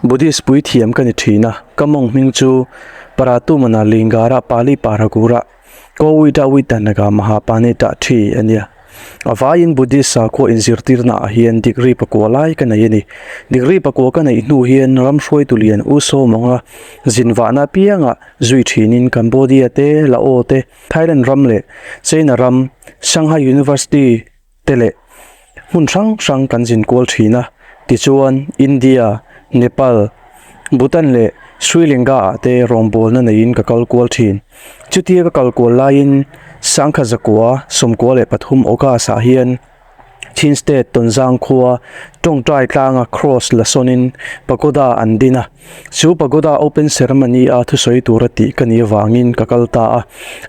Buddhist puithiam ka ni thin a, ka mawng hming chu Paratumana Lingara Pali Paragura Kowita Witanaga Mahapanita Thi a nia. A vaiin Buddhist sakhua inzirtirna ah hian degree pakua lai ka nei a ni. Degree pakua ka neih hnu hian ram hruaitu lian U Sawmawnga zinvahna apiangah zui thinin Cambodia te, Lao te, Thailand ram leh China ram Shanghai University te leh hmun hrang hrang kan zin kual thin a, tichuan India, Nepal, Bhutan leh Sri Lanka ah te rawngbawlna neiin ka kal kual thin. Chutia ka kal kual laiin Sangkha zakua 13 August ah hian Chin State Tonzang khua tawngtai tlanga Cross la sawnin Pagoda an din a. Chu Pagoda Open Ceremony a thusawi tura tih ka nih avangin ka kal ta a.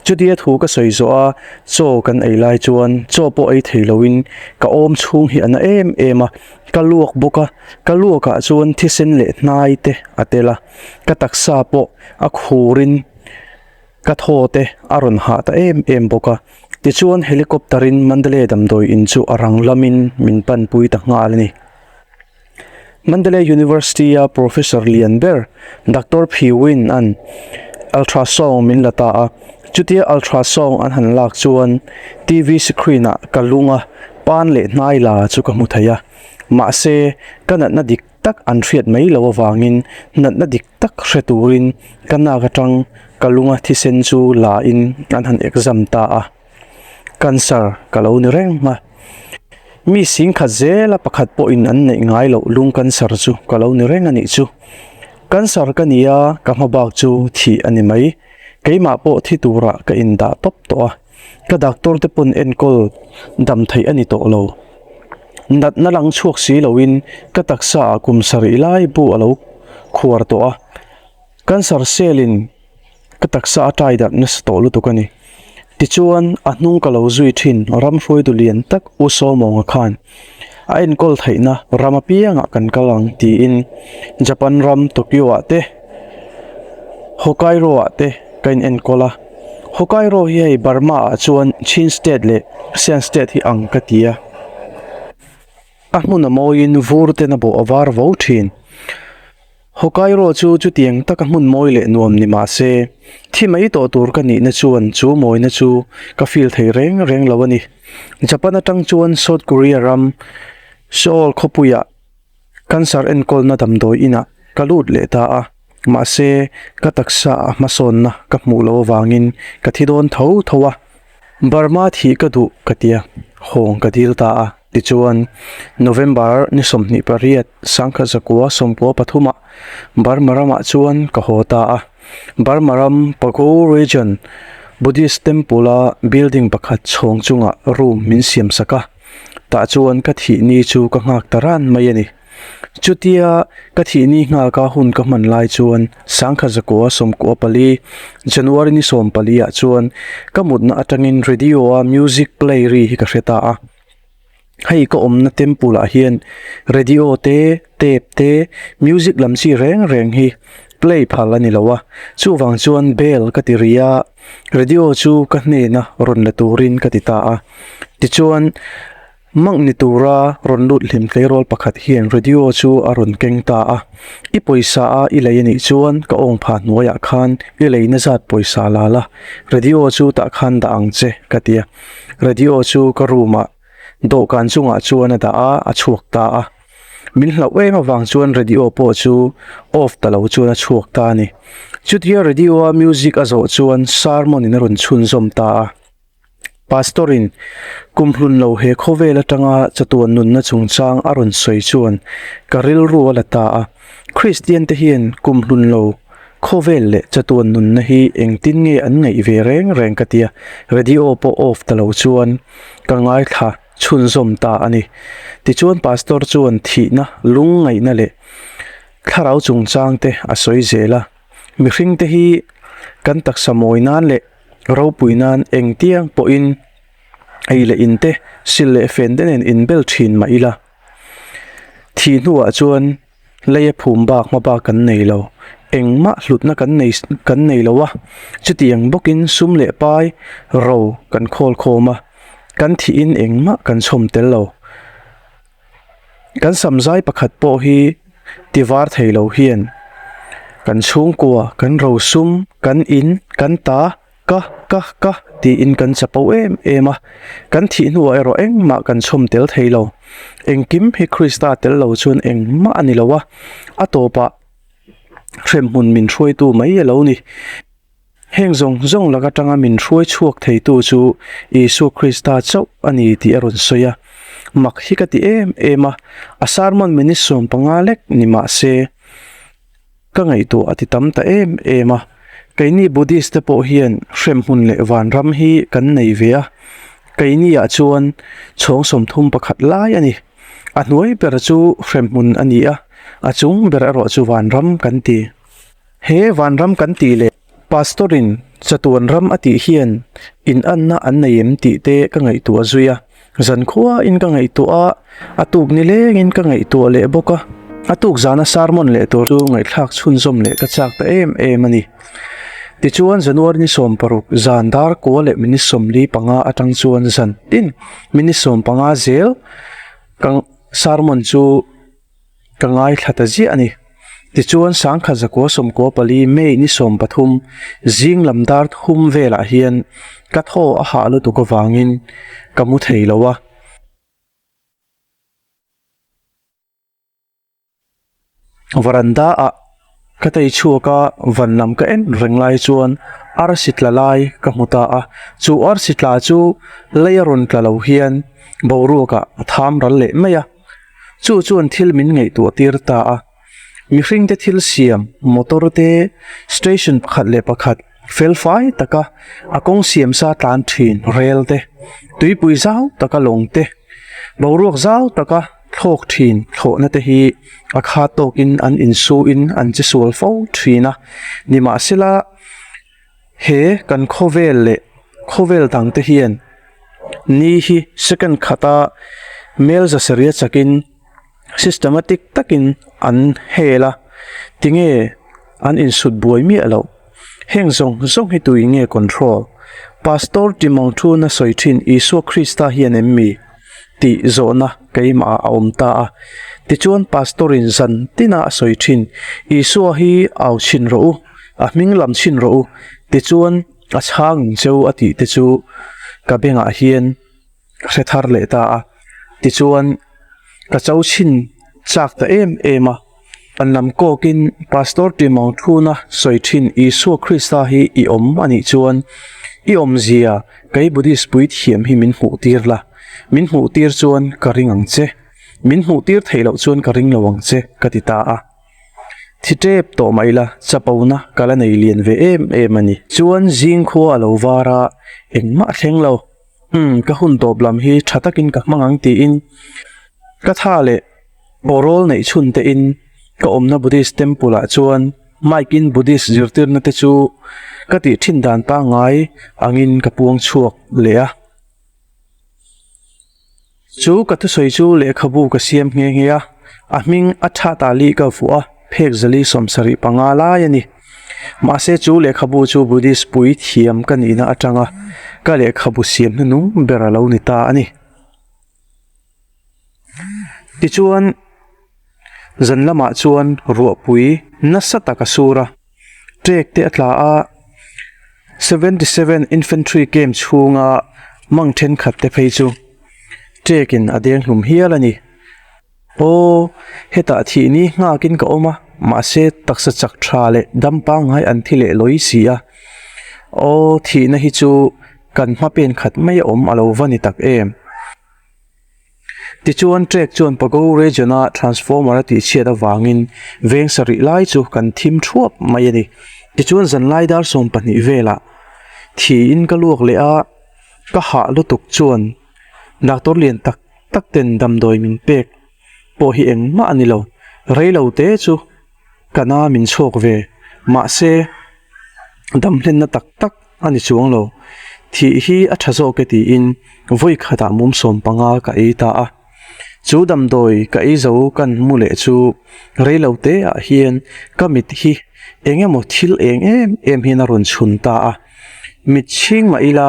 Chutia thu ka sawi zawh a, chaw kan ei lai chuan chaw pawh ei thei loin ka awm chhung hi a na em em a, ka luak bawk a, ka luakah chuan thisen leh hnai te a tel a, ka taksa pawh a khurin Ka thaw te a rawn hah ta em em bawk a, tichuan helicopter in Mandalay damdawi in chu a rang lamin min panpui ta nghal a ni. Mandalay University a professor lian ber Doctor Phi Win an ultrasound min la ta a, chutia ultrasound an han lak chuan TV screen ah ka lung a pan leh hnai la chu ka hmu thei a, mahse ka natna dik tak an hriat mai loh avangin natna dik tak hre turin ka nak atang ka lunga thisen chu la in an han exam ta a, cancer ka lo ni reng a, mi singkhat zela pakhat pawhin an neih ngai loh lung cancer chu ka lo ni reng a nih chu. Cancer ka ni a, ka hma bak chu thih a ni mai, keimah pawh thi turah ka indah tawp tawh a. Ka doctor te pawn enkawl dam theih a ni tawh lo. Natna lang chhuak si loin ka taksa ah kum sarih lai bu a lo khuar tawh a. Cancer cell in ka taksa a tai darh nasa tawh lutuk a ni. Tichuan a hnung ka lo zui thin ram hruaitu lian tak U Sawmawnga khan a enkawl theihna ram apiangah kan kal ang tiin Japan ram Tokyo ah te Hokkaido ah te ka in enkawl a. Hokkaido hi hei Burma ah chuan Chin state leh Shan state hi ang ka ti a. A hmun a mawiin vur ten a bawh a var vo thin. Hokkaido chu chutiang taka hmun mawi leh nuam ni mah se, thi mai tawh tur ka nihna chuan chu mawina chu ka feel thei reng reng lo a ni. Japan atang chuan South Korea ram Seoul khawpuiah cancer enkawlna damdawi inah ka lut leh ta a, mahse ka taksa a hmasawnna ka hmuh loh avangin ka thi dawn tho tho a. Burma thih ka duh ka tia, hawng ka dil ta a. Tichuan, November ni 28, sangkhat zakua 93 ah Burma ramah chuan ka haw ta a. Burma ram Pago Region Buddhist Temple a building pakhat chhawng chungah room min siam sak a. Tah chuan ka thih ni chu ka nghak ta ran mai a ni. Chutia ka thih ni nghaka hun ka hman lai chuan sangkhat zakua 94, January ni 14 ah chuan ka mutna atangin radio a music play ri hi ka hre ta a. Hei ka awmna temple ah hian radio te, tape te, music lam chi reng reng hi play phal a ni lo a, chuvang chuan bell ka ti ri a, radio chu ka hnena rawn la turin ka ti ta a. Tichuan Mak ni tura rawn lut hlim tleirawl pakhat hian radio chu a rawn keng ta a, I pawisa a i lei anih chuan ka awng pha hnuaiah khan i leina zat pawisa la la, radio chu tah khan dah ang che ka ti a. Radio chu ka room ah dawhkan chungah chuan a dah a, a chhuak ta a. Min hlauh em avang chuan radio pawh chu off ta lo chuan a chhuak ta a ni. Chutia radio a music a zawh chuan sermon in a rawn chhunzawm ta a. Pastor in kum hlun lo he khawvel atanga chatuan nunna chungchang a rawn sawi chuan ka rilru a la ta a, Kristian te hian kum hlun lo khawvel leh chatuan nunna hi engtin nge an ngaih ve reng reng ka tia, radio pawh off ta lo chuan ka ngaithla chhunzawm ta a ni. Tichuan Pastor chuan thihna, lungngaihna leh thlarau chungchang te a sawi zel a, mihring te hi kan taksa mawi nan leh Ropui nan engtiang pawhin ei leh in te, sil leh fen te nen inbel thin mah ila. Thih hnuah chuan leia phum bak hma bak kan nei lo, engmah hlutna kan nei kan nei lo a, chutiang bawkin sum leh pai ro kan khawl khawm a, kan thihin engmah kan chhawm tel lo. Kan samzai pakhat pawh hi Tivar thei lo hian kan chhungkua, kan rosum, kan in, kan ta, ka, ka, ka tiin kan chapo em em a. Kan thih hnuah erawh engmah kan chhawm tel thei lo. Engkim hi Krista tel lo chuan engmah a ni lo a, a tawpah hremhmun min hruaitu mai a lo ni. Heng zawng zawng lak atanga min hruai chhuak theitu chu Isua Krista chauh a ni tih a rawn sawi a. Mak hi ka ti em em a, a sermon minute 15 lek ni mah se ka ngaihtuah a ti tam ta em em a. Keini Buddhist te pawh hian hremhmun leh vanram hi kan nei ve a, keiniah chuan chhawng 31 lai a ni. A hnuai ber chu hremhmun a ni a, a chung ber erawh chu vanram kan ti. He vanram kan tih leh Pastor in chatuan ram a tih hian in anna an nei em tih te ka ngaihtuah zui a, zankhua in ka ngaihtuah a, a tuk ni leng in ka ngaihtuah leh bawk a, a tuk zana sermon leh tur chu ngaihthlak chhunzawm leh ka chak ta em em a ni. Tichuan January ni 16 zan dar kua leh minute 45 atang chuan zan tin minute 15 zel ka sermon chu Ka ngaithla ta ziah a ni. Tichuan Sangkhat zakua 14 May ni 13 zing lam dar thum velah hian ka thaw a hah lutuk avangin ka mu thei lo a. Varanda ah ka tei chhuak a, van lam ka en reng lai chuan arsi tla lai ka hmu ta a. Chu arsi tla chu lei a rawn tla lo hian boruak ah a tham ral leh mai a. Chu chuan thil min ngaihtuah tir ta a, mihringte thil siam, motor te, station pakhat leh pakhat fel fai taka a kawng siam sa tlan thin rel te, tuipui zau taka lawng te, boruak zau taka thlawk thin thlawhna te hi a kha tawkin an insuin an che sual fo thin a, nimahsela he kan khawvel leh khawvel dang te hian ni hi second khata mel zasaria chakin systematic takin an hel a tinge an insut buai miah loh heng zawng zawng hi tui nge control pastor Timong thuna sawi thin Isua Krista hian em mi tih zawhna keimah ah a awm ta a tichuan pastor in zan tina a sawi thin Isua hi au chhin rawh u a hming lam chhin rawh u tichuan a chhang ang cheu a tih te chu ka bengah hian ka hre thar leh ta a tichuan ka cho chhin chak ta em em a an lam kawkin pastor Timong thuna sawi thin Isua Krista hi i awm a nih chuan i awmzia kei Buddhist pui thiam hi min hmuh tir la min hmuh tir chuan ka ring ang che min hmuh tir theih loh chuan ka ring lo ang che ka ti ta a. Thi tep tawh mai la, chapona ka la nei lian ve em em a ni. Chuan zing khua a lo var a, engmah a thleng lo. Umm, ka hun tawp lam hi tha takin ka hmang ang tiin ka tha leh awrawl neih chhun te in ka awmna Buddhist temple ah chuan mic in Buddhist zirtirna te chu ka tih thin dan pangngai angin ka puang chhuak leh a. Chu ka thusawi chu lehkhabu ka siam nghe nghe a, a hming a tha ta li ka vuah a, phek zali 75 lai a ni. Mahse chu lehkhabu chu Buddhist pui thiam ka nihna atanga ka lehkhabu siam hnuhnung ber a lo ni ta a ni. Tichuan, zan lamah chuan ruahpui nasa tak a sur a, trek te a tla a, 77 Infantry Camp chhunga mang thenkhat te phei chu trekin a deng hlum hial a ni. Aw, hetah thih ni nghakin ka awm a, mahse taksa chak tha leh dam pangngai an thi leh lawi si a. Aw, thihna hi chu kan hma pen khat mai a awm a lo va ni tak em. Tichuan trek chuan Pago region-a transformer a tihchhiat avangin veng sarih lai chu kan thim thuap mai a ni. Tichuan zanlai dar 12 velah thiin ka luak leh a, ka hah lutuk chuan doctor lian tak tak ten damdawi min pek pawh hi engmah a ni lo. Rei lo te chu ka na min chhuak ve, mahse damhlenna tak tak a ni chuang lo. Thih hi a tha zawk e tiin vawi khatah mum 15 ka ei ta a. Chu damdawi ka ei zo kan mu leh chu rei lo te ah hian ka mit hi eng emaw thil eng em em hian a rawn chhun ta a. Mit chhing mah ila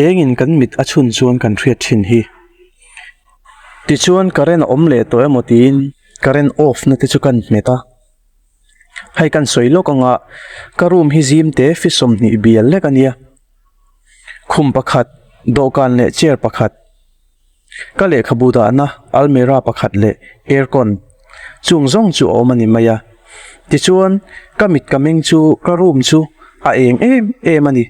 engin kan mit a chhun chuan kan hriat thin hi. Tichuan current a awm leh tawh emaw tiin Current off na te chu kan hmet a. Hei kan sawi lawk anga ka room hi zim te fi 20 bial lek a nia. Khum pakhat, dawhkan leh chair pakhat. Ka lehkhabu dahna almirah pakhat leh aircon chung zawng chu a awm a ni mai a. Tichuan ka mit ka meng chu ka room chu a eng em em a ni.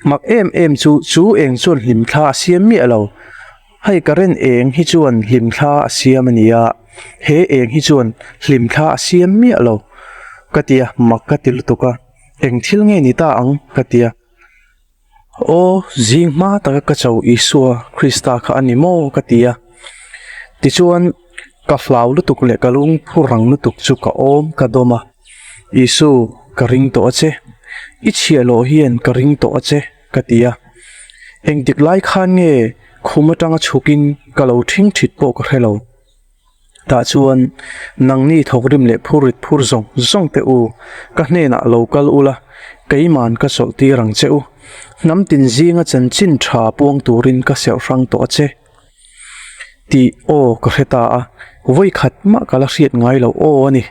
Mak em em chu chu eng chuan hlimthla a siam miah lo. Hei current eng hi chuan hlimthla a siam a ni a, he eng hi chuan hlimthla a siam miah lo ka ti a, mak ka ti lutuk a. Eng thil nge ni ta ang ka ti a. Aw, zing hma taka ka cho Isua Krista kha a ni maw ka ti a. Tichuan, ka hlau lutuk leh ka lung phu rang lutuk chu ka awm ka dawm a. Isu, ka ring tawh a che. I chhiahhlawh hian ka ring tawh a che ka ti a. Engtik lai khan nge khum atanga chhukin ka lo ṭhing ṭhit pawh ka hre lo. Tah chuan nangni thawkrim leh phurrit phur zawng zawng teh u, ka hnenah lo kal ula, keiman ka chawlh tir ang che u. Hnam tin zinga chanchin tha puang turin ka serh hrang tawh a che. Tih aw ka hre ta a, vawi khat mah ka la hriat ngai loh aw a ni.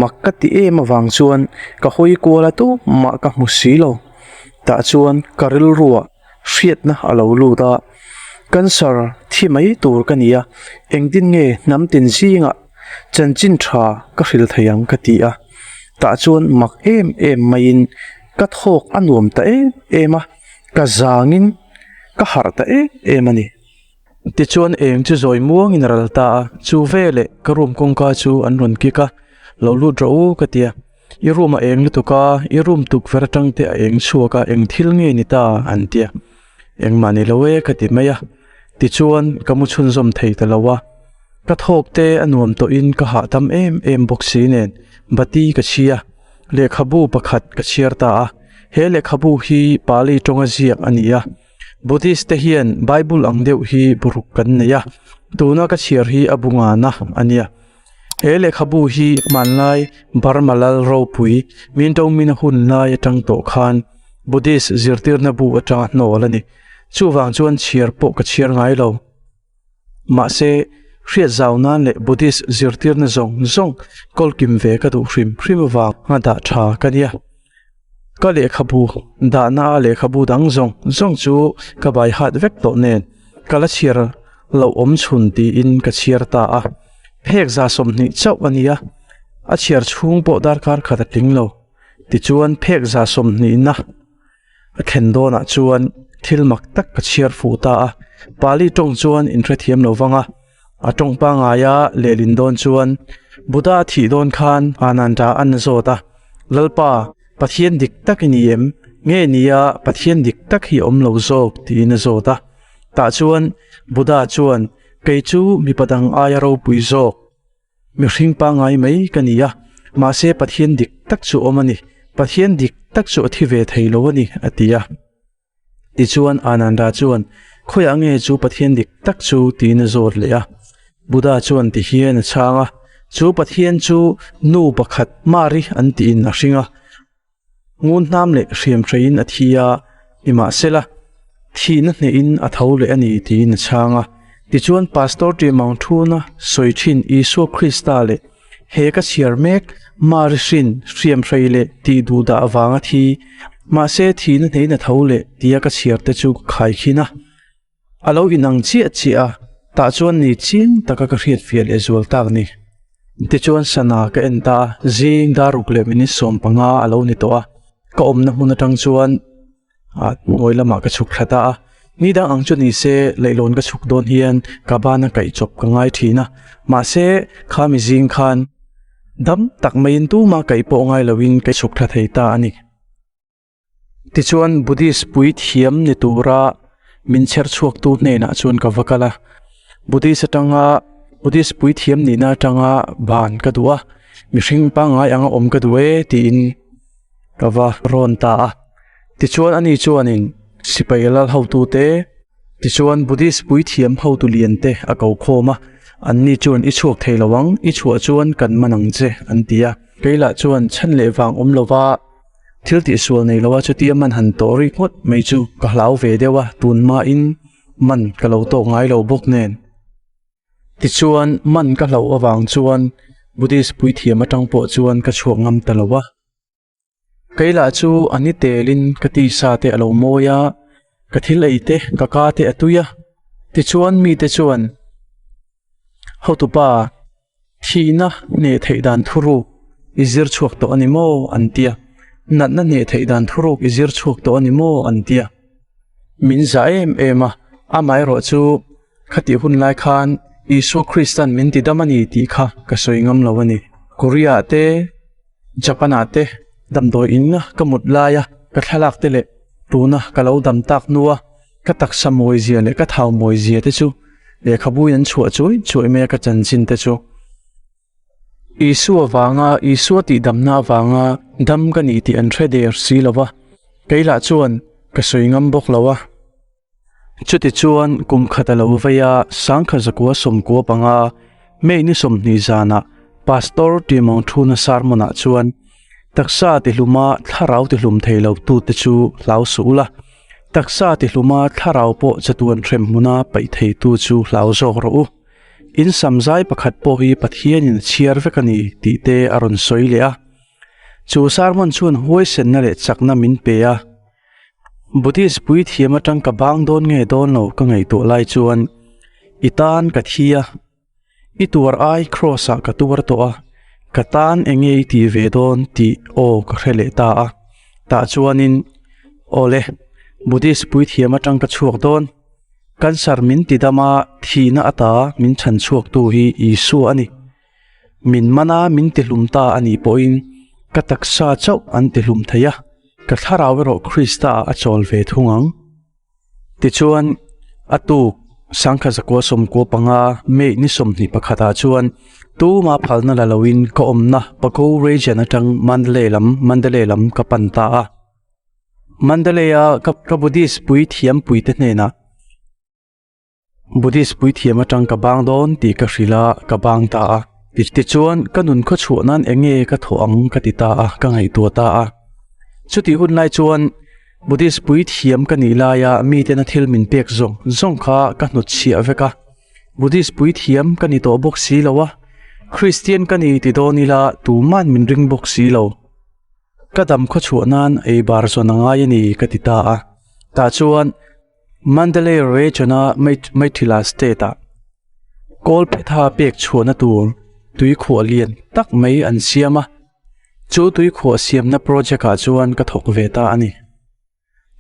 Mak ka ti em avang chuan ka hawi kual a tu mah ka hmu si lo. Tah chuan ka rilruah hriatna a lo lut a, Cancer thi mai tur ka ni a, engtin nge hnam tin zingah chanchin tha ka hril thei ang ka ti a, tah chuan mak em em maiin ka thawk a nuam ta em em a, ka zangin ka harh ta em em a ni. Tichuan eng chu zawi muangin a ral ta a, chu veleh ka room kawngka chu an rawn kik a, lo lut rawh u ka ti a. I room a eng lutuk a, i room tukverh atang te a eng chhuak a, eng thil nge ni ta? an ti a. Engmah ni lo e ka ti mai a. Tichuan ka mu chhunzawm thei ta lo a. Ka thawk te a nuam tawhin ka hahdam em em bawk si nen bati ka chhi a, lehkhabu pakhat ka chhiar ta a. He lehkhabu hi Pali tawnga ziak a ni a. Buddhist te hian Bible ang deuh hi buruk kan nei a, tuna ka chhiar hi a bu ngana a nia. He lehkhabu hi hmanlai Burma lal ropui Mintomina hun lai atang tawh khan Buddhist zirtirna bu atanga hnawl a ni. Chuvang chuan chhiar pawh ka chhiar ngai lo. Mahse, hriat zau nan leh Buddhist zirtirna zawng zawng kawlkim ve ka duh hrim hrim avang a dah tha ka nia. Ka lehkhabu dahna a lehkhabu dang zawng zawng chu ka bai hat vek tawh nen ka la chhiar loh awm chhun tiin ka chhiar ta a. Phek 120 chauh a nia, a chhiar chhung pawh darkar khat a tling lo. Tichuan phek 120 na a thlen dawnah chuan thil mak tak ka chhiar fuh ta a. Pali tawng chuan inhrethiam lo vang a, a tawng pangaia lehlin dawn chuan Buddha a thih dawn khan Ananda an zawt a, Lalpa, Pathian dik tak i ni em? Nge nia Pathian dik tak hi a awm lo zawk? tiin a zawt a. Tah chuan Buddha chuan, Kei chu mipa dang aia ropui zawk. Mihring pangngai mai ka ni a, mahse Pathian dik tak chu awm a ni, Pathian dik tak chu a thi ve thei lo a ni, a ti a. Tichuan Ananda chuan, Khawiah nge chu Pathian dik tak chu? tiin a zawt leh a. Buddha chuan ti hian a chhang a, Chu Pathian chu nu pakhat Mari an tiin a hring a, ngun hnam leh hriam hreiin a thi a, nimahsela, thihna hnehin a tho leh a ni tiin a chhang a. Tichuan Pastor Ṭimang Thuna sawi ṭhin Isua Krista leh he ka chhiar mek Mari hrin hriam hrei leh tih duh dah avanga thi, mahse thihna hnehin a tho leh tia ka chhiar te chu ka khaikhin a. A lo inang chiah chiah a, tah chuan ni chiang taka ka hriatfiah leh zual tak ni. Tichuan sana ka en ta a, zing daruk leh minute 15 a lo ni tawh a, ka awmna hmun atang chuan hnuai lamah ka chhuk thla ta a. Ni dang ang chu ni se leihlawn ka chhuk dawn hian ka bana kaih chawp ka ngai thin a, mahse khami zing khan dam tak maiin tuma kaih pawh ngai loin ka chhuk thla thei ta a ni. Tichuan Buddhist puithiam ni tura min chher chhuaktu hnenah chuan ka va kal a, Buddhist atanga Buddhist puithiam nihna atanga ban ka duh a, mihring pangngai anga awm ka duh e tiin ka va rawn ta a. Tichuan ani chuanin sipai lal hotute tichuan Buddhist puithiam hotu lian te a ko khawm a, anni chuan i chhuak thei lo ang, i chhuah chuan kan man ang che an ti a. Keilah chuan chhan leh vang awm lova Thil tihsual nei loa chutia man han tawh rik ngawt mai chu ka hlau ve deuh a, tun hmain man ka lo tawk ngai lo bawk nen. Tichuan man ka hlauh avang chuan Buddhist puithiam atang pawh chuan ka chhuak ngam ta lo a. Kei lah chu a ni telin ka tisa te a lo mawi a, ka thil ei te ka ka te a tui a. Tichuan mite chuan, Hotupa, Thihna hneh theih dan thuruk i zir chhuak tawh a ni maw? an ti a. Natna hneh theih dan thuruk i zir chhuak tawh a ni maw? an ti a. Min zah em em a, amaherawh chu khatih hun lai khan Isua Kristan min ti dam a ni tih kha ka sawi ngam lo a ni. Korea te, Japan ah te damdawi in ka mut laia ka thlalak te leh tuna ka lo dam tak hnua Ka taksa mawizia leh ka thau mawizia te chu lehkhabuin an chhuah chuai chuai mai a ka chanchin te chu. Isua vanga, Isua tihdamna avanga dam ka ni tih an hre der si lo va, kei lah chuan ka sawi ngam bawk lo a. Chuti chuan kum khat a lo vei a, sangkha zakua sawmkua panga May ni 20 zanah Pastor Timong Thuna sermon-ah chuan taksa tihluma thlarau tihlum thei lo tute chu hlau suh ula, Taksa tihluma thlarau pawh chatuan hrem hmuna paih theitu chu hlau zawk rawh u. In samzai pakhat pawh hi Pathianin a chhiar vek a ni tih te a rawn sawi leh a. Chu sermon chuan huaisenna leh chakna min pe a. Buddhist puithiam atang ka bang dawn nge dawn lo ka ngaihtuah lai chuan i tan ka thi a. I tuar ai Kraws ah ka tuar tawh a, ka tan enge i tih ve dawn tih aw ka hre leh ta a. Tah chuanin, Awle, Buddhist puithiam atang ka chhuak dawn. Cancer min ti dam a, thihna ata min chhan chhuaktu hi Isua a ni. Min man a, min ti hlum ta a nih pawhin ka taksa chauh an ti hlum thei a, ka thlarau erawh Krista ah a chawl ve thung ang. Tichuan, a tuk sangkha zakua sawmkua panga May ni 21 ah chuan tuma phalna la loin ka awmna Pago region atang Mandalay lam Mandalay lam ka pan ta a. Mandalay a ka Buddhist puithiam puite hnenah Buddhist puithiam atang ka bang dawn tih ka hrilh a, ka bang ta a. Tichuan, ka nun khaw chhuah nan eng nge ka thawh ang ka ti ta a, ka ngaihtuah ta a. Chutih hun lai chuan Buddhist puithiam ka nih laia mitena thil min pek zawng zawng kha ka hnutchhiah vek a. Buddhist puithiam ka ni tawh bawk si lo a, Christian ka ni ti dawn ila tuman min ring bawk si lo. Ka dam khaw chhuah nan ei bar zawn a ngai a ni ka ti ta a. Tah chuan Mandalay region-a Maithila state-ah kawlphetha pek chhuahna tur tuikhuah lian tak mai an siam a, chu tuikhuah siamna project-ah chuan ka thawk ve ta a ni.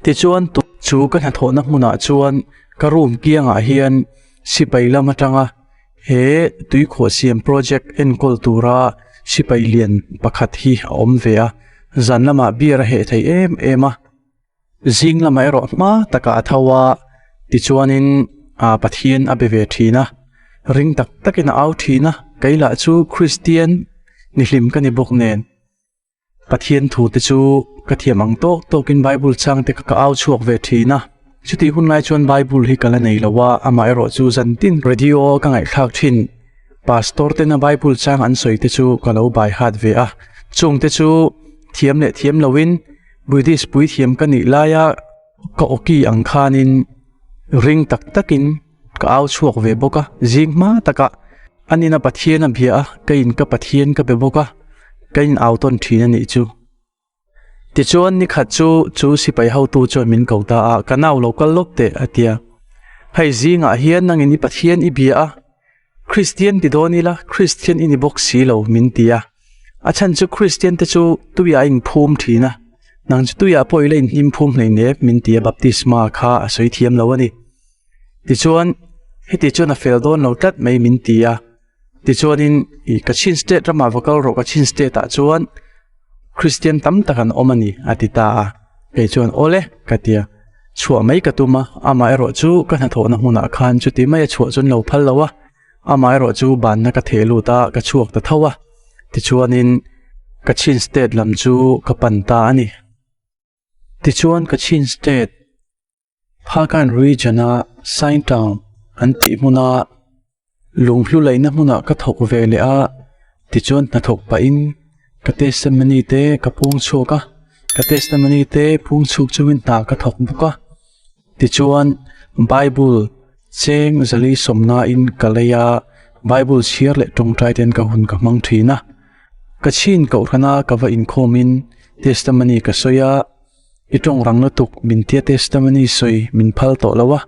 Tichuan, chu ka hnathawhna hmunah chuan ka room kiangah hian sipai lam atanga he tuikhuah siam project enkawl tura sipai lian pakhat hi a awm ve a, zan lamah beer a heh thei em em a. Zing lamah erawh hma takah a tho a, tichuanin ah Pathian a be ve thin a, ring tak takin a au thin a, kei lah chu Kristian ni hlim ka ni bawk nen Pathian thu te chu ka thiam ang tawk tawkin Bible chang te ka au chhuak ve thin a, chutih hun lai chuan Bible hi ka la nei lo a, amah erawh chu zantin radio ka ngaihthlak thin, Pastor tena Bible chang an sawi te chu ka lo bai hat ve a, chung te chu thiam leh thiam loin Buddhist puithiam ka nih laia ka awki ang khanin ring tak takin ka au chhuak ve bawk a, zing hma takah anina Pathian a bia a, ka in ka Pathian ka be bawk a, ka in au tawn thin a nih chu. Tichuan nikhat chu chu sipai hotu chuan min ko ta a, ka nau lo kal lawk teh a ti a, hei zingah hian nangin i Pathian i bia a, Kristian ti dawn ila Kristian i ni bawk si lo min ti a, a chhan chu Kristian te chu tuiah a inphum thin a, nang chu tuiah pawh ila inhnim phum hleinem min ti a baptisma kha a sawi thiam lo a ni. Tichuan heti chuan a fel dawn lo tlat mai min ti a, tichuanin i Kachin state ramah va kal rawh Kachin state ah chuan Kristian tam tak an awm a ni a ti ta a, kei chuan awle ka ti a. Chhuah mai ka tum a, amaherawh chu ka hnathawhna hmunah khan chuti maia chhuah chu an lo phal lo a, amaherawh chu banna ka theh lut a, ka chhuak ta tho a, tichuanin Kachin state lam chu ka pan ta a ni. Tichuan Kachin state Phakan region-a Sain Town an tih hmuna Lunghlu laihna hmunah ka thawk ve leh a, tichuan hnathawk pahin ka testimony te ka phung chhuak a, ka testimony te phung chhuk chungin hna ka thawk bawk a, tichuan Bible cheng zali sawmnain ka lei a, Bible chhiar leh tawngtai ten ka hun ka hmang thin a. Ka chhin kohhrana ka va inkhawmin testimony ka sawi a, i tawng rang lutuk min tia testimony sawi min phal tawh lo a.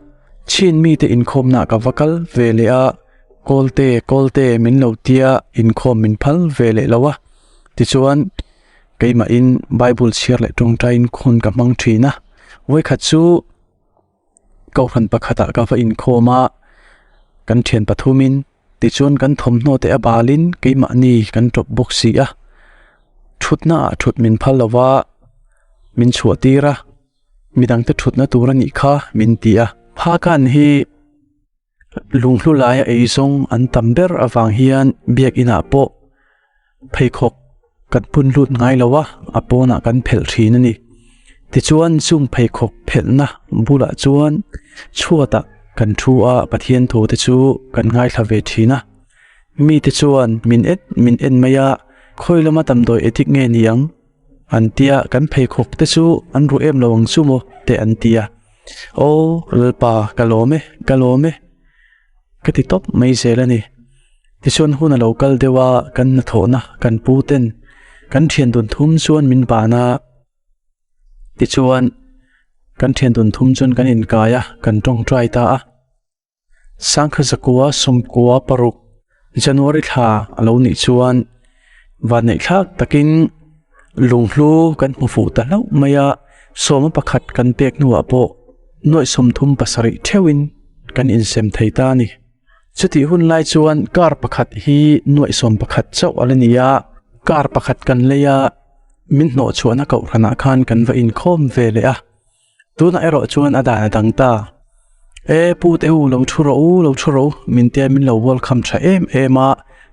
Chhin mite inkhawmna ka va kal ve leh a, Kawlte, Kawlte min lo tia inkhawm min phal ve leh lo a. Tichuan, keimahin Bible chhiar leh tawngtaiin hun ka hmang thin a. Vawikhat chu Kohhran pakhatah ka va inkhawm a, kan thian pathumin tichuan kan thawmhnaw te a balin keimahni kan tawp bawk si a, thutna ah thut min phal lo va, min chhuah tir a, midangte thutna tur a nih kha min ti a. Phakan hi lunghlu laia eizawng an tam ber avang hian biakinah pawh pheikhawk kan pun lut ngai lo a, a pawnah kan phelh thin a ni. Tichuan chung pheikhawk phelhna bulah chuan chhuatah kan thu a, Pathian thu te chu kan ngaithla ve thin a. Mite chuan min en min en mai a, khawi lama damdawi edik nge ni ang? An tia, kan pheikhawk te chu an ruh em lo ang chu maw? te an ti a. Aw Lalpa ka lawm e, ka lawm e. Ka ti tawp mai zel a ni. Tichuan hun a lo kal deuh a, kan hnathawhna kan pu ten kan thian dun thum chuan min ban a. Tichuan kan thian dun thum chuan kan inkai a, kan tawngtai ta a. Sangkha zakua sawmkua paruk January thla a lo nih chuan vanneih thlak takin lunghlu kan hmu fuh ta hlauh mai a, sawma pakhat kan pek hnuah pawh nuaih 37 theuhin kan insem thei ta a ni. Chutih hun lai chuan car pakhat hi nuaih 11 chauh a la ni a, car pakhat kan lei a, min hnawh chhuahna kohhranah khan kan va inkhawm ve leh a, tunah erawh chuan a dan a dang ta. E pu te u lo thu rawh u, lo thu rawh u, min tia min lo welcome tha em em a,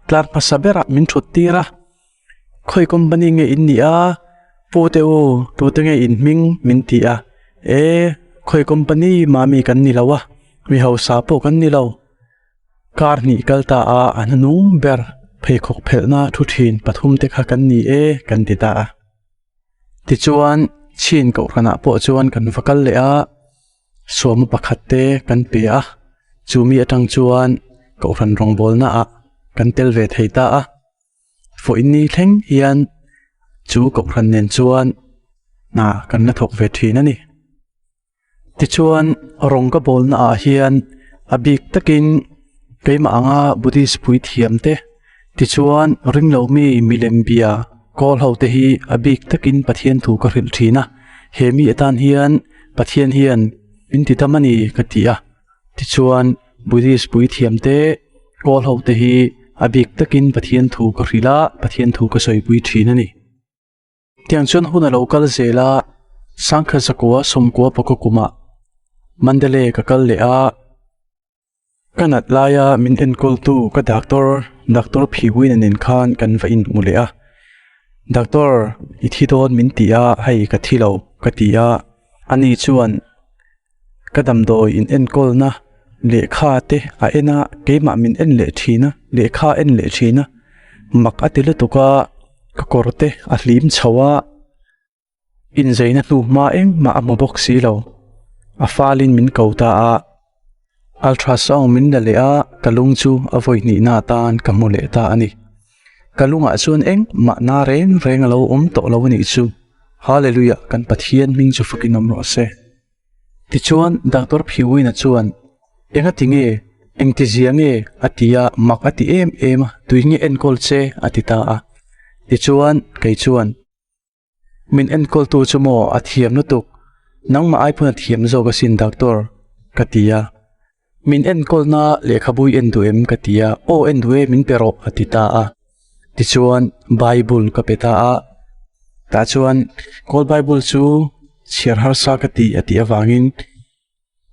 tlar hmasa berah min thut tir a. Khawi company nge in nih a? Pu te u, tute nge in hming min ti a? E, khawi company mami kan ni lo a, mi hausa pawh kan ni lo. Kar hnih kal ta a, a hnunung ber pheikhawk phelhna thu thin pathum te kha kan ni e kan ti ta a. Tichuan, chhin kohhranah pawh chuan kan va kal leh a, Suama pakhat te kan pe a, chu mi atang chuan kohhran rawngbawlna ah kan tel ve thei ta a. Vawiin thleng hian chu kohhran nen chuan hna kan la thawk ve thin a ni. Tichuan rawng ka bawlna ah hian a bik takin keimah anga Buddhist puithiam te tichuan ringlo mi milem bia kawl ho te hi a bik takin Pathian thu ka hrilh thin a, he mi atan hian Pathian hian min ti dam a ni ka ti a. Tichuan Buddhist puithiam te kawl ho te hi a bik takin Pathian thu ka hrilh a, Pathian thu ka sawipui thin a ni. Tiang chuan hun a lo kal zel a, Sangkha zakua sawmkua pakaw kumah Mandalay ka kal leh a, ka nat laia min enkawltu ka doctor, Doctor Phiwina nen khan kan va inhmu leh a. Doctor, i thi dawn min ti a, hei ka thi lo ka ti a, ani chuan Ka damdawi in enkawlna lehkha te a en a, keimah min en leh thin a, lehkha a en leh thin a, mak a ti lutuk a, ka kawr te a hlim chho a, inzeina hnu hma engmah a hmu bawk si lo, a falin min ko ta a, ultrasound min la leh a, ka lung chu a vawi hnihna atan ka hmu leh ta a ni. Ka lungah chuan engmah na reng reng a lo awm tawh lo a nih chu. Hallelujah, kan Pathian hming chu fakin awm rawh se. Tichuan, Doctor Phiwina chuan, Enga ti nge? Engti zia nge? a ti a, mak a ti em em a, Tui nge enkawl che? a ti ta a. Tichuan, kei chuan, Min enkawltu chu maw a thiam lutuk, nangmah ai pawn a thiam zawk asin Doctor, ka ti a. Min enkawlna lehkhabu i en duh em? ka ti a, Aw en duh e, min pe rawh, a ti ta a. Tichuan, Bible ka pe ta a. Tah chuan, Kawl Bible chu chhiar harsa ka ti a tih avangin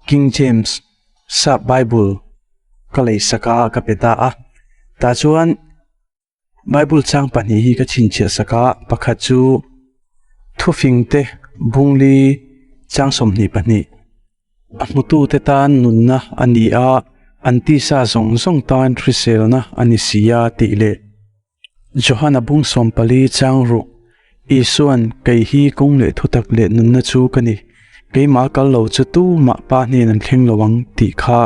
King James sap Bible ka leisak a, ka pe ta a. Tah chuan, Bible chang pahnih hi ka chhinchhiah sak a, pakhat chu thufing te bungli chang 22 a hmutute tan nunna a ni a, an tisa zawng zawng tan hriselna a ni si a tih leh Johana bung 14 chang ruk Isuan kei hi kawng leh thutak leh nunna chu ka ni, keimah kal lo chu tumah pa hnen an thleng lo ang tih kha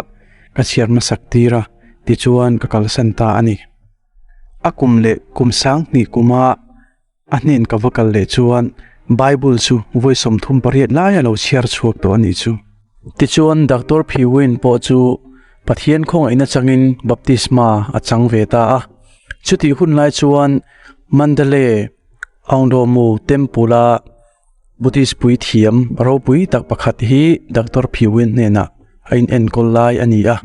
ka chhiar hmasak tir a. Tichuan ka kalsan ta a ni. A kum leh kum 2000 kuma a hnen ka va kal leh chuan Bible chu vawi 38 lai a lo chhiar chhuak tawh a nih chu. Tichuan Doctor Phiwin pawh chu Pathian khawngaihna changin baptisma a chang ve ta a. Chutih hun lai chuan Mandalay Aungdawmu Temple-a Buddhist puithiam ropui tak pakhat hi Doctor Phiwin hnenah a inenkawl lai a ni a.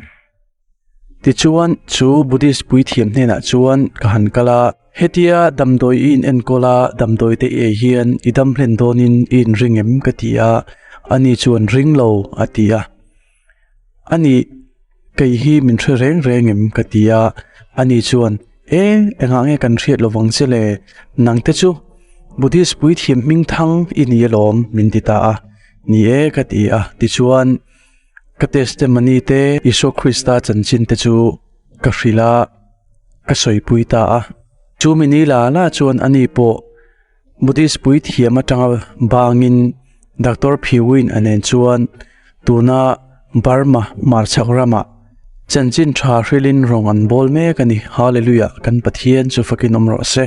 Tichuan chu Buddhist puithiam hnenah chuan ka han kal a, hetia damdawi i inenkawl a, damdawi te i ei hian i dam hlen dawnin i inring em ka ti a, ani chuan ring lo a ti a. Ani kei hi min hre reng reng em ka ti a, ani chuan e engah nge kan hriat lovang che le, nang te chu Buddhist puithiam hming thang i ni alawm min ti ta a, ni e ka ti a, tichuan. Ka testimony te Isua Krista chanchin te chu ka hrilh a, ka sawipui ta a. Chu mi ni la la chuan ani pawh Buddhist puithiam atanga bangin Doctor Phiwin a nen chuan tuna Burma hmarchhak ramah chanchin tha hrilhin rawng an bawl mek a ni. Hallelujah! Kan Pathian chu fakin awm rawh se.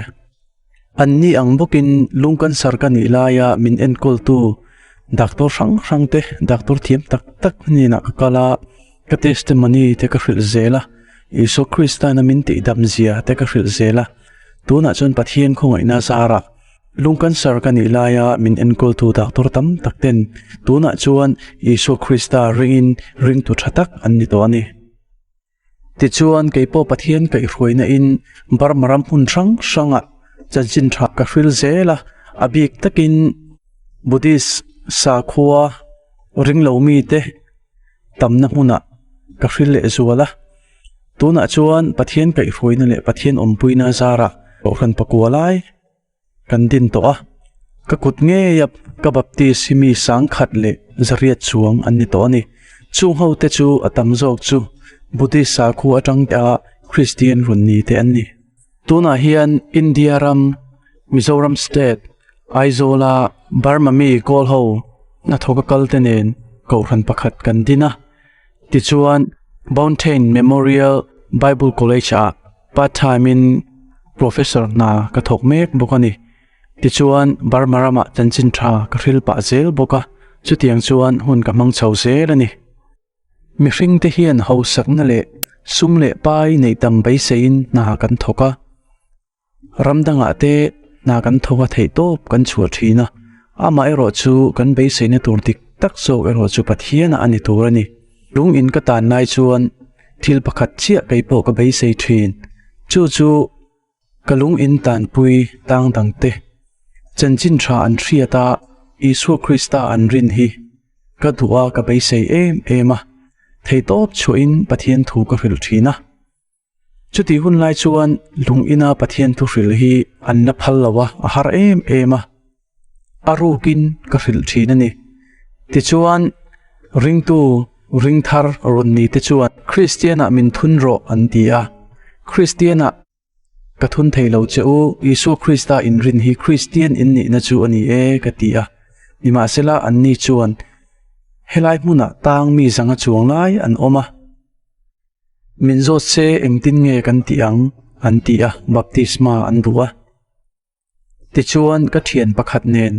Anni ang bawkin lung cancer ka nih laia min enkawltu doctor hrang hrang te, doctor thiam tak tak hnenah ka kal a, ka testimony te ka hrilh zel a, Isua Kristaina min tihdam zia te ka hrilh zel a. Tunah chuan Pathian khawngaihna zarah lung cancer ka nih laia min enkawltu doctor tam tak ten tunah chuan Isua Krista ringin ringtu tha tak an ni tawh a ni. Tichuan, kei pawh Pathian kaihhruaina in Burma ram hmun hrang hrangah chanchin tha ka hril zel a, a bik takin Buddhist sakhua ringlo mite tamna hmunah ka hril leh zual a. Tunah chuan Pathian kaihhruaina leh Pathian awmpuina zarah Kohhran pakua lai kan din tawh a, ka kut ngeia ka baptist hi mi 10,000 leh 800 chuang an ni tawh a ni. Chung ho te chu a tam zawk chu Buddhist sakhua atang te a Christian rawn ni te an ni. Tunah hian India ram, Mizoram state, Aizawl a Burma mi kawl ho hnathawk a kal te nen kohhran pakhat kan din a. Tichuan Mountain Memorial Bible College ah Part time in professor hna ka thawk mek bawk a ni. Tichuan Burma ramah chanchin tha ka hril pah zel bawk a, chutiang chuan hun ka hmang chho zel a ni. Mihring te hian hausakna leh sum leh pai neih tam beiseiin hna kan thawk a. Ram dangah te hna kan thawk a theih tawp kan chhuah thin a, amaherawh chu kan beiseina tur dik tak zawk erawh chu Pathianah a ni tur a ni. Lung in ka tan lai chuan thil pakhat chiah kei pawh ka beisei thin. Chu chu ka lung in tanpui tang dang te chanchin tha an hriat a, Isua Krista an rin hi ka duh a ka beisei em em a, theitawp chhuahin Pathian thu ka hrilh thin a. Chuti hun lai chuan lung ina Pathian thu hrilh hi an la phal lo a, a har em em a. A rukin ka hrilh thin a ni. Tichuan, ringtu ring thar rawn ni te chuan Kristianah min thun rawh an ti a. Kristianah ka thun thei lo che u, Isua Krista inrin hi Kristian in nihna chu a ni e ka ti a. Nimahsela anni chuan helai hmunah tang mi zanga chuang lai an awm a. Min zawt se engtin nge kan tih ang? an ti a, baptisma an duh a. Tichuan ka thian pakhat nen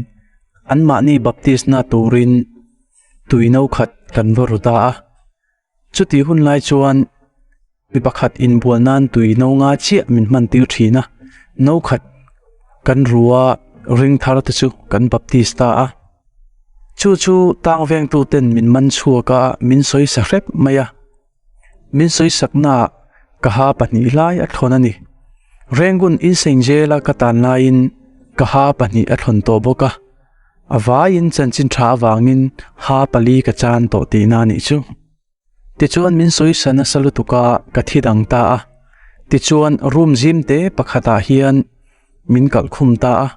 anmahni baptisna turin tui no khat kan va ru ta a. Chuti hun lai chuan mi pakhat inbual nan tui no nga chiah min hman tir thin a, no khat kan ru a, ring thar te chu kan baptist ta a. Chu chu tang vengtu ten min man chhuak a, min sawi sa hrep mai a. Min sawi saknaah ka ha pahnih lai a thlawn a ni. Rengun Insein Jail-a ka tan laiin ka ha pahnih a thlawn tawh bawk a. A vaiin chanchin tha avangin ha pali ka chan tawh tihna a nih chu. Tichuan min sawi sa nasa lutuk a, ka thi dang ta a. Tichuan room zim te pakhatah hian min kalh khum ta a.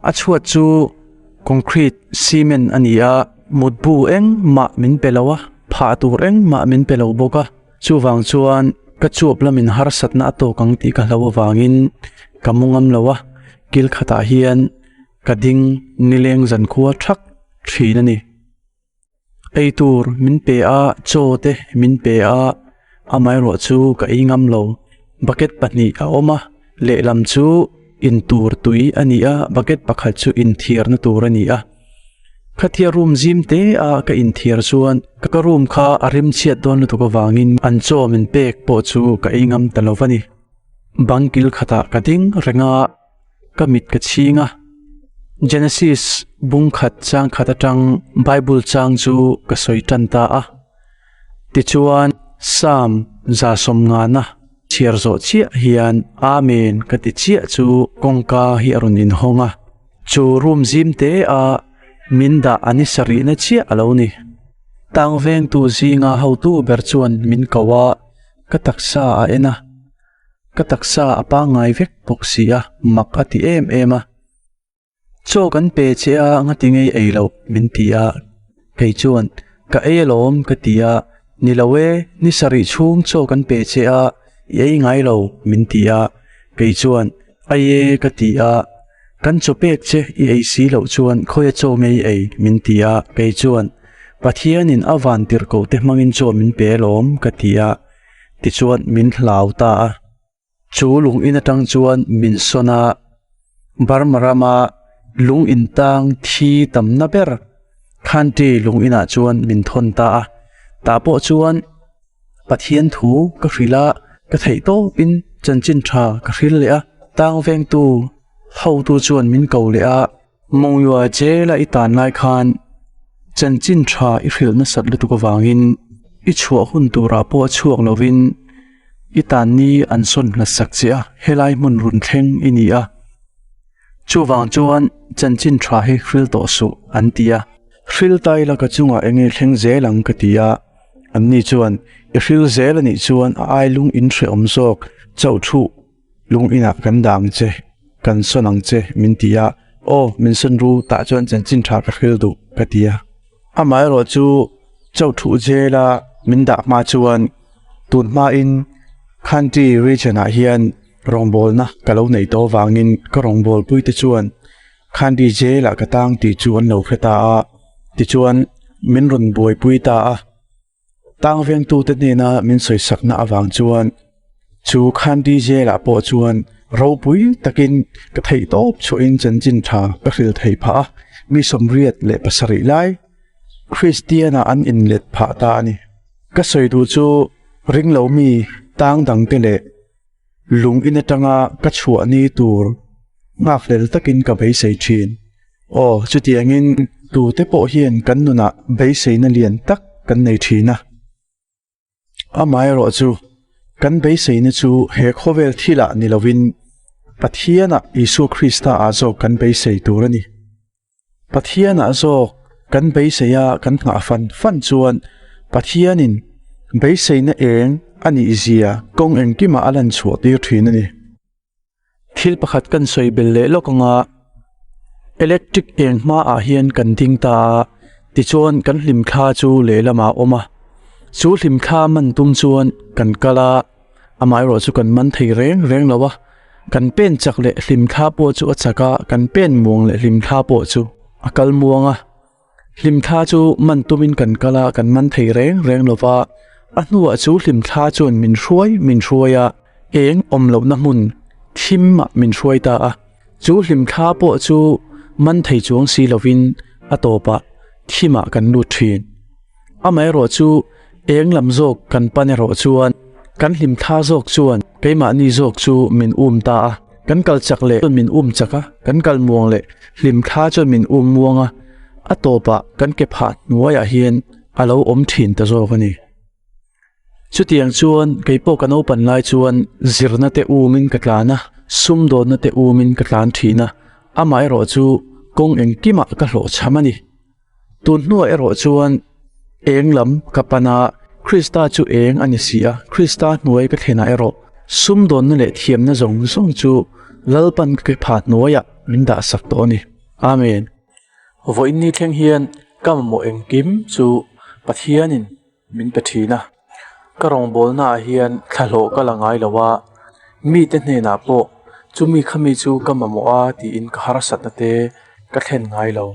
A chhuat chu concrete cement a ni a, mutbu engmah min pe lo a, phah tur engmah min pe lo bawk a. Chuvang chuan ka chuap lamin harsatna a tawk ang tih ka hlo avangin ka mu ngam lo a, kil khatah hian ka ding nileng zankhua thak thin a ni. Ei tur min pe a, chaw te min pe a, Amaherawhchu ka ei ngam lo. Bucket pahnih a awm a, lehlam chu in tur tui a ni a, bucket pakhat chu inthiarna tur a ni a. Khatia room zim te a ka inthiar chuan ka room kha a rim chhiat dawn lutuk avangin an chaw min pek pawh chu ka ei ngam ta lo va ni. Bang kil khatah ka ding reng a, ka mit ka chhing a. Genesis bung khat chang khat atang Bible chang chu ka sawi tan ta a. Tichuan Psalm 150 chhiar zawh chiah hian Amen ka ti chiah chu kawngka hi a rawn inhawng a. Chu room zim te a min dah a ni sarihna chiah a lo ni. Tang vengtu zinga hotu ber chuan min ko a, ka taksa a en a. Ka taksa a pangngai vek bawk si a, mak a ti em em a. Chaw kan pe che a ngati ngei ei loh min ti a, kei chuan ka ei alawm ka ti a, ni lo e, ni sarih chhung chaw kan pe che a, i ei ngai lo min ti a, kei chuan ai e ka ti a, kan chaw pek che i ei si loh chuan khawia chaw ngei ei min ti a, kei chuan Pathianin a van tirhkoh te hmangin chaw min pe alawm ka ti a, tichuan min hlau ta a. Chu lung in atang chuan min sawn a, Burma rama lung in tang thi tamna ber Khanti lung inah chuan min thawn ta a. Tah pawh chuan Pathian thu ka hrilh a, ka theih tawpin chanchin tha ka hrilh leh a, tang vengtu hotu chuan min ko leh a. Mawngua jail-a i tan lai khan chanchin tha i hrilh nasat lutuk avangin i chhuah hun turah pawh a chhuak lovin i tan ni an sawn hlatsak che a, helai hmun run thleng i ni a. Chuvang chuan chanchin tha hi hril tawh suh an ti a. Hril tai la ka chungah eng nge thleng zel ang ka ti a, anni chuan i hril zel anih chuan a ai lung in hrehawm zawk chauh thuh. Lung inah kan dah ang che, kan sawn ang che min ti a, aw min sawn ru tah chuan chanchin tha ka hril duh ka ti a. Amaherawh chu Chauhthuh jail-a min dah hma chuan tun hmain Khanti region-ah hian rawngbawlna ka lo neih tawh avangin ka rawngbawlpuite chuan Khanti jail-ah ka tang tih chu an lo hre ta a, tichuan min rawn buaipui ta a. Tang vengtute hnena min sawisakna avang chuan chu Khanti Jail-ah pawh chuan ropui takin ka theih tawp chhuahin chanchin tha ka hrilh thei phah a, mi 87 lai Kristian-a an inlet phah ta a ni. Ka sawi duh chu ringlo mi tang dangte leh lung in atanga ka chhuah ni tur nghakhlel takin ka beisei thin. Aw, chutiangin tute pawh hian kan nunah beiseina lian tak kan nei thin a. Amaherawh chu, kan beiseina chu he khawvel thilah ni lovin Pathianah Isua Krista ah zawk kan beisei tur a ni. Pathianah zawk kan beisei a kan nghah fan fan chuan Pathianin beiseina eng a nih zia kawng engkimah a lan chhuah tir thin a ni. Thil pakhat kan sawi bel leh lawk anga electric eng hmaah hian kan ding ta a, tichuan kan hlimthla chu lehlamah a awm a, chu hlimthla man tum chuan kan kal a. Amaherawh chu kan man thei reng reng lo a, kan pen chak leh hlim thla pawh chu a chak a, kan pen muang leh hlim thla pawh chu a kal muang a. Hlim thla chu man tumin kan kal a, kan man thei reng reng lo va, a hnuah chu hlim thla chuan min hruai min hruai a, eng awm lohna hmun thim ah min hruai ta a. Chu hlim thla pawh chu man thei chuang si lovin a tawpah thimah kan lut thin. Amaherawh chu eng lam zawk kan pan erawh chuan kan hlim thla zawk chuan keimahni zawk chu min um ta a, kan kal chak leh chuan min um chak a, kan kal muang leh hlim thla chuan min um muang a, a tawpah kan ke phah hnuaiah hian a lo awm thin ta zawk a ni. Chutiang chuan keipawh ka naupan lai chuan zirna te umin ka tlan a, sumdawnna te umin ka tlan thin a, amaherawh chu kawng engkimah ka hlawhchham a ni. Tun hnuah erawh chuan eng lam ka pan a, Krista chu eng a ni si a, Krista hnuai ka thlenah erawh sumdawnna leh thiamna zawng zawng chu Lalpan ka ke pha hnuaiah min dah sak tawh a ni. Amen. Vawiin ni thleng hian ka mamawh engkim chu Pathianin min pe thin a, ka rawngbawlnaah hian thlahlawh ka la ngai lo a, mite hnenah pawh chumi khami chu ka mamawh a tiin ka harsatna te ka thlen ngai lo.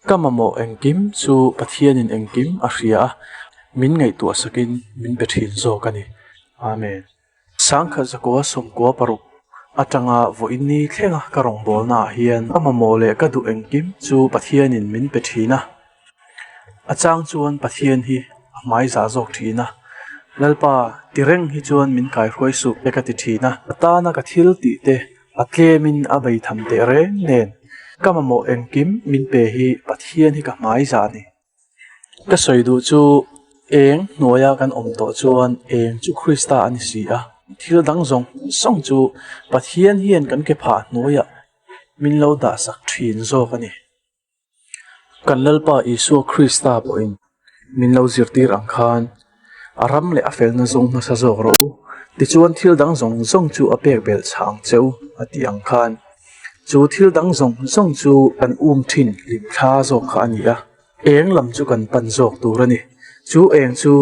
Ka mamawh engkim chu Pathianin engkim a hria a, min ngaihtuah sakin min pe thin zawk a ni. Amen. 1996 atanga vawiin ni thlenga ka rawngbawlna ah hian ka mamawh leh ka duh engkim chu Pathianin min pe thin a. A chang chuan Pathian hi a hmai zah zawk thin a, Lalpa ti reng hi chuan min kaihruai suh te ka ti thin a. A tana ka thil tih te a tlemin a bei tham teh reng nen ka mamawh engkim min pe hi Pathian hi ka hmai zah a ni. Ka sawi duh chu eng hnuaia kan awm tawh chuan eng chu Krista a ni si a, thil dang zawng zawng chu Pathian hian kan ke phah hnuaiah min lo dahsak thin zawk a ni. Kan Lalpa Isua Krista pawhin min lo zirtir ang khan a ram leh a felna zawng hmasa zawk rawh u, tichuan thil dang zawng zawng chu a pek belh chhah ang che u a tih ang khan chu thil dang zawng zawng chu kan um thin hlim thla zawk kha a ni a, eng lam chu kan pan zawk tur a ni. Chu eng chu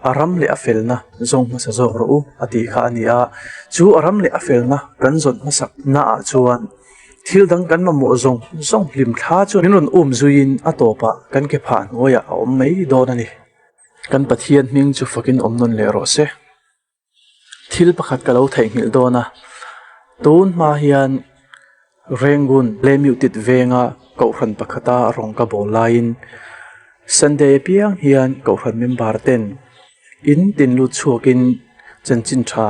a ram leh a felna zawng hmasa zawk rawh u a tih kha a ni a, chu a ram leh a felna kan zawn hmasak naah chuan thil dang kan mamawh zawng zawng hlim thla chu min rawn um zuiin a tawpah kan ke phah hnuaiah a awm mai dawn a ni. Kan Pathian hming chu fakin awm nawn leh rawh se. Thil pakhat ka lo theihnghilh dawn a, tun hma hian Rangoon Lemeutit venga kohhran pakhata rawng ka bawl laiin Sunday apiang hian kohhran member ten in tin lut chhuakin chanchin tha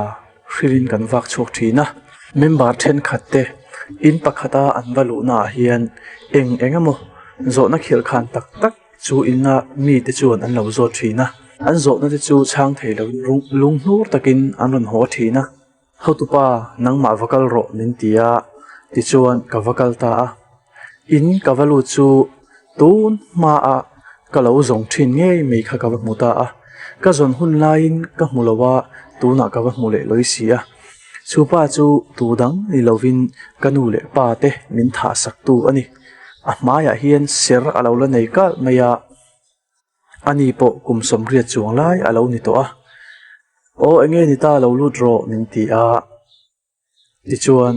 hrilhin kan vak chhuak thin a. Member thenkhat te in pakhata an va luhnaah hian eng eng emaw zawhna khirhkhan tak tak Chu inna mite chuan an lo zawt thin a, an zawhna te chu chhang thei loin lunghnur takin an rawn haw thin a. Hotupa, nangmah va kal rawh min ti a, tichuan ka va kal ta a. In ka va lut chu tun hmaah ka lo zawng thin ngei mai kha ka va hmu ta a. Ka zawn hun laiin ka hmu lo a, tunah ka va hmu leh lawi si a. Chu pa chu tu dang ni lovin ka nu leh pa te min thahsaktu a ni. A hmaiah hian ser a lo la nei kalh mai a, ani pawh kum sawmriat chuang lai a lo ni tawh a. Aw enge ni ta lo lut rawh min ti a, tichuan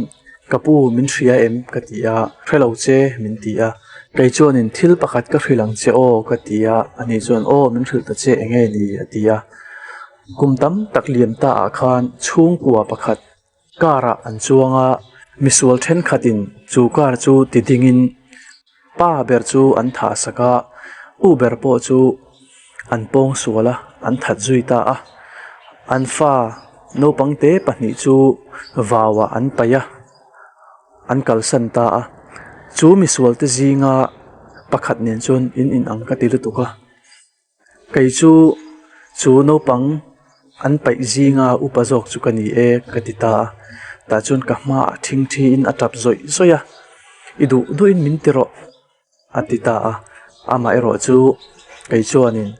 ka pu min hria em ka ti a, hre lo che min ti a, kei chuanin thil pakhat ka hrilh ang che aw ka ti a, ani chuan aw min hrilh ta che enge ni a ti a. Kum tam tak liam ta ah khan chhungkua pakhat Car ah an chuang a, misual thenkhatin chu car chu ti dingin pa ber chu an thah sak a, u ber pawh chu an pawng sual a, an that zui ta a. An fa naupang te pahnih chu vau ah an paih a, an kalsan ta a. Chu misual te zinga pakhat nen chuan in inang ka ti lutuk a. Kei chu chu naupang an paih zinga upa zawk chu ka ni e ka ti ta a, tah chuan ka hmaah thing thiin a tap zawih zawih a, i duh duhin min ti rawh a ti ta a, amaherawh chu kei chuanin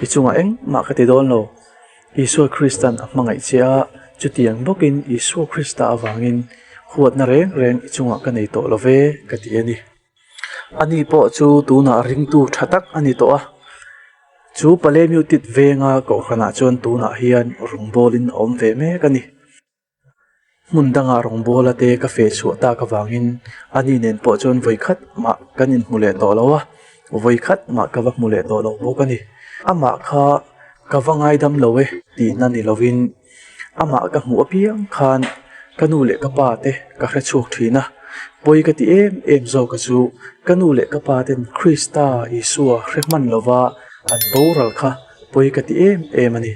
i chungah engmah ka ti dawn lo, Isua Kristan a hmangaih che a, chutiang bawkin Isua Krista avangin huatna reng reng i chungah ka nei tawh lo ve ka ti a ni. Ani pawh chu tunah ringtu tha tak a ni tawh a, chu Palemeutit venga kohhranah chuan tunah hian rawngbawlin a awm ve mek a ni. Hmun dangah rawngbawla te ka feh chhuah tak avangin ani nen pawh chuan vawikhat mah kan inhmu leh tawh lo a, vawikhat mah ka va hmu leh tawh lo bawk a ni. Amah kha ka va ngaidam lo e tihna ni lovin Amah ka hmuh apiang khan ka nu leh ka pa te ka hre chhuak thin a, pawi ka ti em em zawk a chu ka nu leh ka pa ten Krista Isua hre hman lova an boral kha pawi ka ti em em a ni.